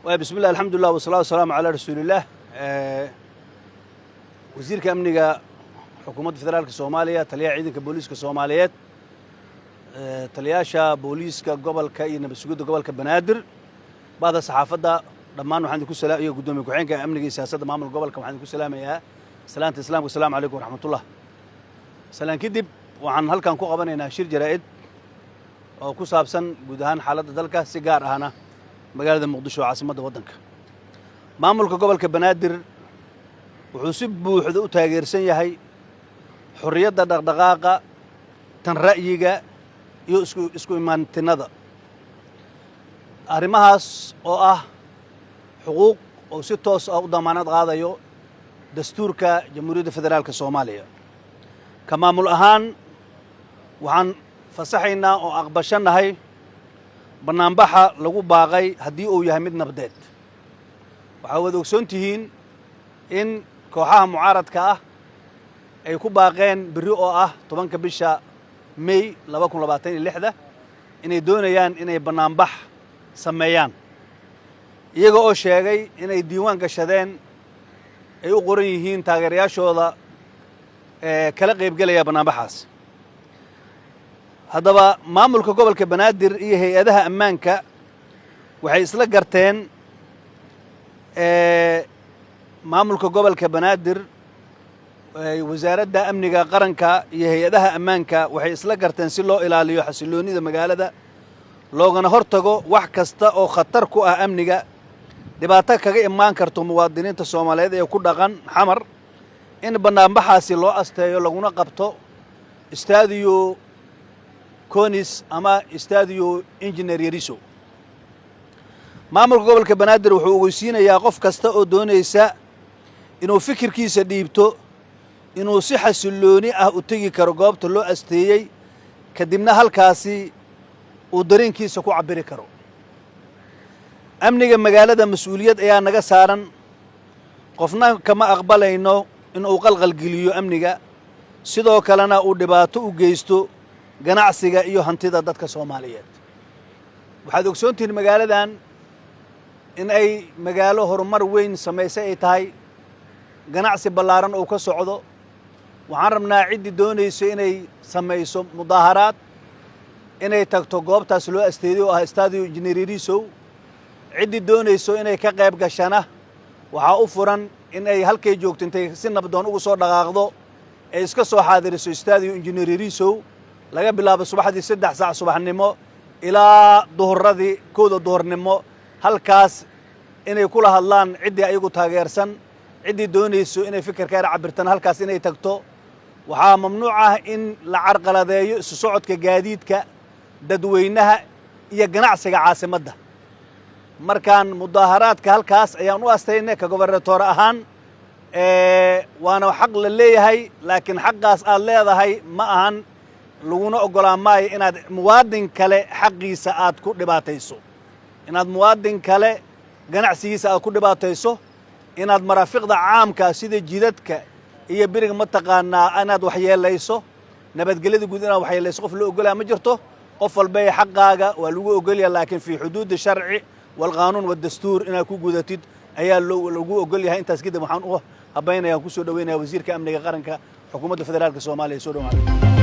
Bismillah, alxamdulilah, wasalaatu wasalaamu calaa rasuulillaah. Wasiirka amniga xukuumadda federaalka Soomaaliya, taliyaha ciidanka booliiska Soomaaliyeed, taliyaasha booliiska gobolka iyo nabad sugidda gobolka Banaadir, bahda saxaafadda dhammaan, waxaan idinku iyo guddoomiye ku-xigeenka amniga iyo siyaasadda maamulka gobolka, waxaan idinku salaamayaa salaanta Islaamka. Asalaamu calaykum waraxmatullah. Salaan kadib, waxaan halkan ku qabanaynaa shir jaraa'id oo ku saabsan guud ahaan xaaladda dalka, si gaar ahna magaalada Muqdisho, caasimadda waddanka. Maamulka gobolka Banaadir wuxuu si buuxda u taageersan yahay xorriyadda dhaqdhaqaaqa, tan ra'yiga iyo isku imaantinada, arrimahaas oo ah xuquuq oo si toos ah u damaanad qaadayo dastuurka Jamhuuriyadda Federaalka Soomaaliya. Ka maamul ahaan, waxaan fasaxaynaa oo aqbashannahay bannaanbaxa lagu baaqay haddii uu yahay mid nabdeed. Waxaa wada ogsoon tihiin in kooxaha mucaaradka ah ay ku baaqeen berri oo ah 10-ka bisha May 2026-da inay doonayaan inay bannaanbax sameeyaan, iyaga oo sheegay inay diiwaan gashadeen, ay u qoran yihiin taageerayaashooda ee kala qaybgelaya bannaanbaxaas. Haddaba, maamulka gobolka Banaadir iyo hay-adaha ammaanka waxay isla garteen, maamulka gobolka Banaadir, wasaaradda amniga qaranka iyo hay-adaha ammaanka waxay isla garteen, si loo ilaaliyo xasilloonida magaalada loogana hor tago wax kasta oo khatar ku ah amniga, dhibaato kaga imaan karto muwaadiniinta Soomaaliyeed ee ku dhaqan Xamar, in bannaanbaxaasi loo asteeyo laguna qabto Stadio Conis ama Stadio Engineer Yariso. Maamulka gobolka Banaadir wuxuu ogeysiinayaa qof kasta oo doonaysa inuu fikirkiisa dhiibto inuu si xasillooni ah u tegi karo goobta loo asteeyey, kadibna halkaasi uu dareenkiisa ku cabbiri karo. Amniga magaalada mas-uuliyad ayaa naga saaran. Qofna kama aqbalayno in uu qalqalgeliyo amniga, sidoo kalena uu dhibaato u geysto ganacsiga iyo hantida dadka Soomaaliyeed. Waxaad ogsoontihiin magaaladan in ay magaalo horumar weyn samaysay ay tahay, ganacsi ballaaran uu ka socdo. Waxaan rabnaa ciddii doonayso inay samayso mudaaharaad inay tagto goobtaas loo asteeday oo ah Stadio Engineer Yarisow. Ciddii doonayso inay ka qayb gashana waxaa u furan in ay halkay joogto intay si nabdoon ugu soo dhaqaaqdo ay iska soo xaadiriso Stadio Engineer Yarisow, laga bilaabo subaxdii 3 saac subaxnimo ilaa duhuradii 1-da duhurnimo, halkaas inay kula hadlaan ciddii ayagu taageersan. Ciddii doonayso inay fikirkeeda cabirtana halkaas inay tagto. Waxaa mamnuuc ah in la carqaladeeyo isu socodka gaadiidka dadweynaha iyo ganacsiga caasimadda. Markaan mudaaharaadka halkaas ayaan u astaynay ka gobernatoore ahaan, waana xaq la leeyahay, laakiin xaqaas aad leedahay ma ahan, laguna oggolaa maayo inaad muwaadin kale xaqiisa aad ku dhibaatayso, inaad muwaadin kale ganacsigiisa aad ku dhibaatayso, inaad maraafiqda caamka sida jidadka iyo beriga mataqaanaa inaad waxyeelayso, nabadgelyada guud inaad waxyeelayso. Qof loo ogolaya ma jirto. Qof walba xaqaaga waa lagu ogolyaha, laakiin fii xuduudi sharci walqaanuun wadastuur inaad ku gudatid ayaa lagu ogol yahay. Intaas kadib, waxaan u habaynaya, kusoo dhaweynaya wasiirka amniga qaranka xukuumadda federaalka Soomaaliya. Soo dhawaada.